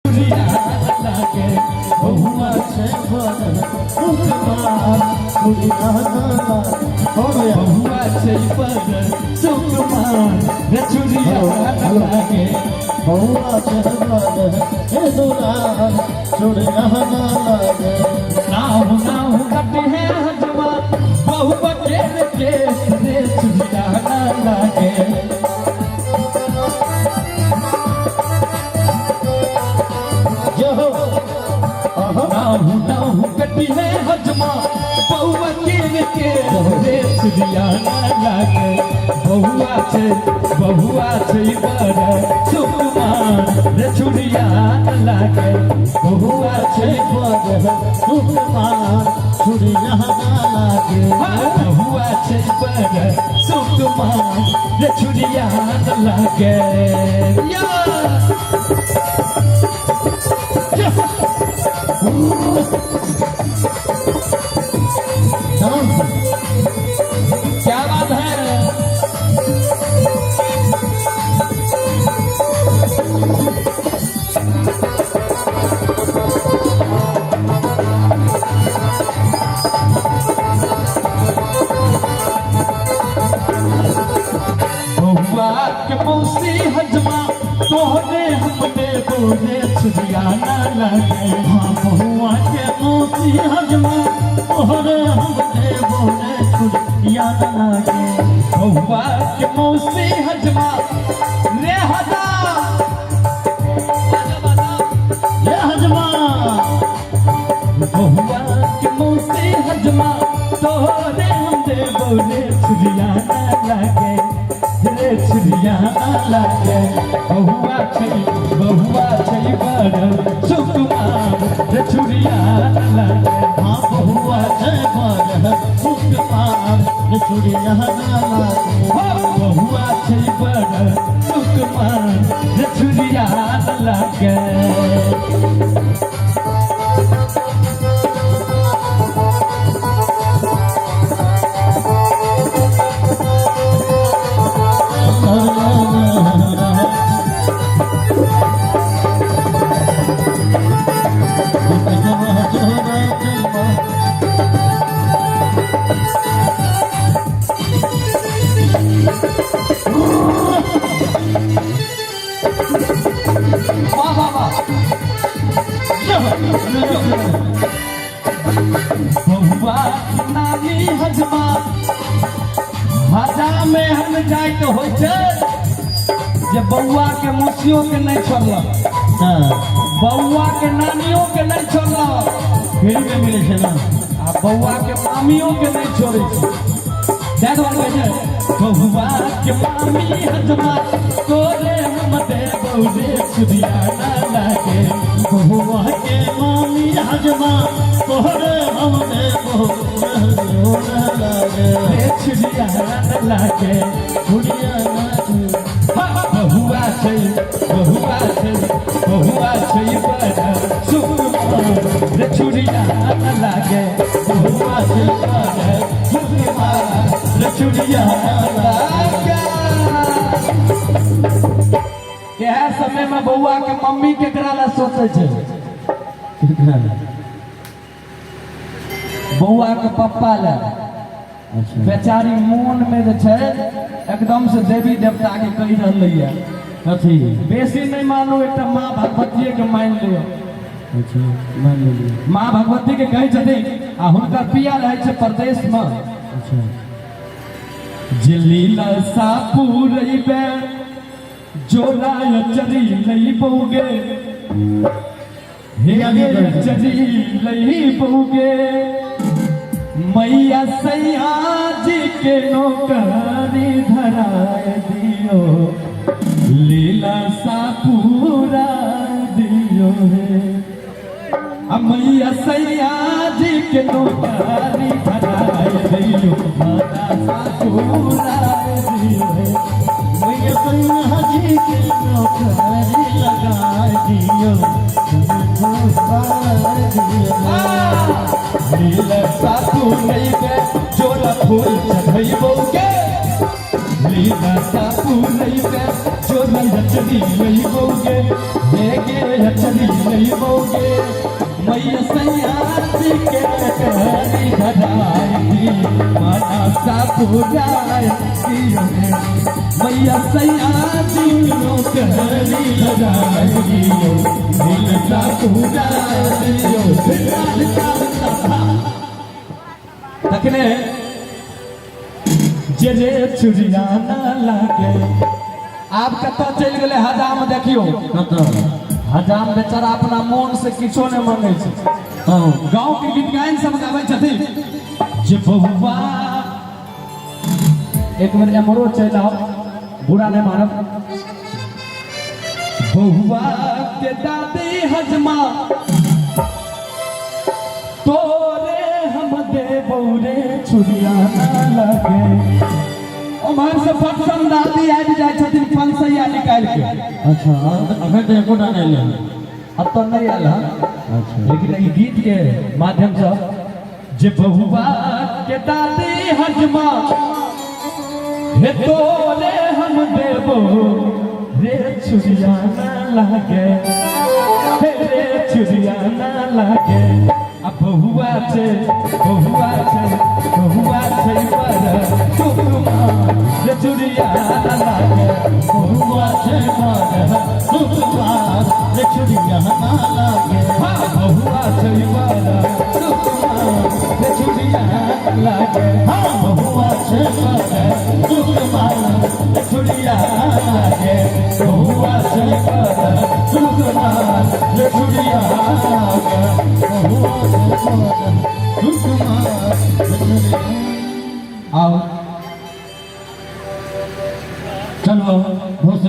लागे। बहुआ छै बड़ सुकुमार छुरिया ना लागे। कौन भैया? बहुआ छै बड़ सुकुमार रे छुरिया हेलो, हेलो। लागे। बहुआ छै बड़ हे दुलार छुरिया ना लागे। नाहु नाहु कटे है हजमा बहुआ के केस रे छुरिया ना लागे। जय हो। आहा। नाहु नाहु कटी है हजमा बहुआ के केस रे छुरिया ना लागे। बहुआ छै बड़ सुकुमार रे छुरिया ना लागे। बहुआ छै बड़ सुकुमार छुरिया ना लागे। बहुआ छै बड़ सुकुमार रे छुरिया ना लागे। या डांस। क्या बात है। बहुआ के मौसी हजमा तोहरे हम देबो रे छुरिया ना लागे। हाँ, बहुआ के मौसी हजमा तोहरे हम देबो रे छुरिया ना लागे। बहुआ के मौसी हजमा रे हजा ये हजमा। बहुआ के मौसी हजमा तोहरे हम देबो रे छुरिया ना लागे रे छुरिया ना लागे। बहुआ छै बड़ सुकुमार रे छुरिया ना लागे। हाँ, बहुआ छै बड़ सुकुमार रे छुरिया ना लागे। बहुआ छै बड़ सुकुमार रे छुरिया ना लागे। वाह वाह वाह। बहुआ नानी हजमा हजा में हम जाइत होइ छै जे बौआ के मौसियो के नहि छोड़लक, बौआ के नानियो के नहि छोड़लक। फ्री में मिले छै ना। आ बौआ के मामियो के नहि छोड़ै छै। ताहि दुआरे कहै छै, बौआ के मामी हजमा तोरे हम देबौ रे छुरिया ना लागे। बहुआ के मामी हजमा तोहरे हम देबो ना लागे। रे छुरिया ना लागे। छुरिया ना। बहुआ छै, बहुआ छै, बहुआ छै बड़ सुकुमार रे छुरिया ना लागे। बहुआ छै बड़ सुकुमार रे छुरिया ना लागे। इएह समय में बौआ के मम्मी केकरा ला सोचै छै? बौआ के पप्पा ला। अच्छा। बेचारी मोन में जे छै एकदम से देवी देवता के कहि रहलै ये। कथी? बेसी नहि मानू, एकटा माँ भगवतीये के मानि लियौ। अच्छा, मान लेलियै। माँ भगवती के कहै छथिन आ हुनकर पिया रहै छै परदेश में। अच्छा। जे लीला सापुरैबे जोरा चरी लइबौगे हे चरी लइबौगे मैया सैया जी के नौकरी धराए दियो लीला सापुरा दियो हे। आ मैया सैया जी के नौकरी धराए दियो माता सापुरा दियो हे। मैया सैया जी के नौकरी लगा दियो दियो। लीला सापुरैबे जोरा फूल चढ़ैबौगे लीला सापुरैबे जोरा अचरी लइबोगे, हे गे अचरी लइबोगे। मैया सैया जी के कहरी धराई दी, माना सा पूजाए दियो रे। मैया सैया जी के कहरी धराई दियो, दिल सा पूजाए दियो। तखने जे रे चुरिया ना लागे। आब कतऽ चलि गेलै हजाम? देखियौ। कतऽ? हजाम बेचारा अपना मोन से किछो नहि मांगै छै। गाँव के गीत गायन सब गाबै छथिन जे बउआ एक बेर एम्हरो चलि आउ, बुरा नहि मानब। बउआ के दादी हजमा तोरे हम देबौ रे छुरिया ना लगे। ओम्हर से फटसन दादी आबि जाइ छथिन पंसैया निकालि के। अच्छा, अखन तऽ एकोटा नहि एलै हन। अब तऽ नहि आयल हन। अच्छा। लेकिन ई गीत के माध्यम से जे बहुआ के दादी हजमा हे तोरे हम देबो रे छुरिया ना लागे, हे रे छुरिया ना लागे। आ बहुआ छै, बहुआ छै, बहुआ छै पर सुकुमार रे छुरिया ना लागे। बहुआ छै पर सुकुमार रे छुरिया ना लागे। हाँ, बहुआ छै पर सुकुमार रे छुरिया ना लागे। हाँ, बहुआ छै पर सुकुमार रे छुरिया ना लागे। बहुआ छै पर सुकुमार रे छुरिया ना लागे। बहुआ छै पर सुकुमार रे छुरिया। आओ।